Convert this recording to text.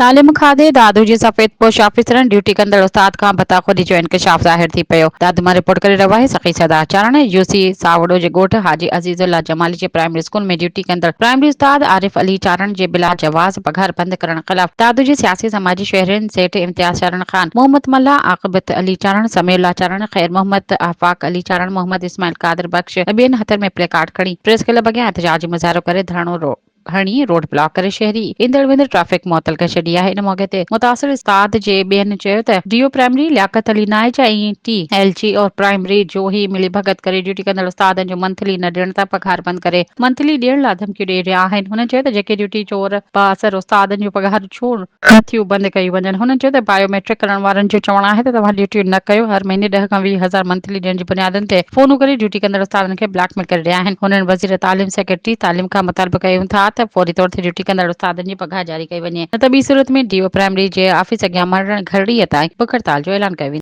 تعليم کاتي دادو جي سفيد پوش آفيسرن ڊيوٽي ڪندڙ استاد کان ڀتاخوري جو انڪشاف ظاهر ٿي پيو. دادو مان رپورٽ ڪري رهيو آهي سخي سردار چارڻ يو سي ساوڙو جي ڳوٺ حاجي عزيز الله جمالي جي پرائمري اسڪول ۾ ڊيوٽي ڪندڙ پرائمري استاد عارف علي چارڻ جي بلا جواز پگهار بند ڪرڻ خلاف دادو جي سياسي سماجي شهرين سيٺ امتياز چارڻ خان محمد ملاح عاقبت علي چارڻ سميع الله چارڻ خير محمد آفاق علي چارڻ محمد اسماعيل قادر بخش ۽ ٻين هٿن ۾ پلي ڪارڊ کڻي پريس ڪلب اڳيان احتجاجي مظاهرو ڪري ڌرڻو هڻي روڊ بلاڪ ڪري شهري ايندڙ ويندڙ ٽريفڪ معطل ڪري ڇڏي آهي ان موقعي تي متاثر استاد جي ٻين چيو ته D O primary Liaquat Ali Naich ۽ T L G O primary جو هي ملي ڀڳت ڪري ڊيوٽي ڪندڙ استادن جو منٿلي نه ڏيڻ تان پگهار بند ڪري منٿلي ڏيڻ لا ڌمڪيون ڏئي رهيا آهن هنن چيو ته جيڪي ڊيوٽي چور بااثر استادن جون پگهارون ڇو نه ٿيون بند ڪيون وڃن. هنن چيو ته بايو ميٽرڪ ڪرڻ وارن جو چوڻ آهي ته توهان ڊيوٽيون نه ڪيو، هر مهيني ڏهه کان 20 هزار منٿلي ڏيڻ جي بنيادن تي فونون ڪري ڊيوٽي ڪندڙ استادن کي بليڪ ميل ڪري رهيا آهن. هنن وزير تعليم سيڪريٽري تعليم کان مطالبو ڪيون ٿا ته فوري طور تي ڊيوٽي ڪندڙ استادن جي پگهار جاري ڪئي وڃي نه ته ٻي صورت ۾ ڊي او پرائمري جي آفيس اڳيان مرڻ گهرڙيء تائين بک هڙتال جو اعلان ڪيو ويندو.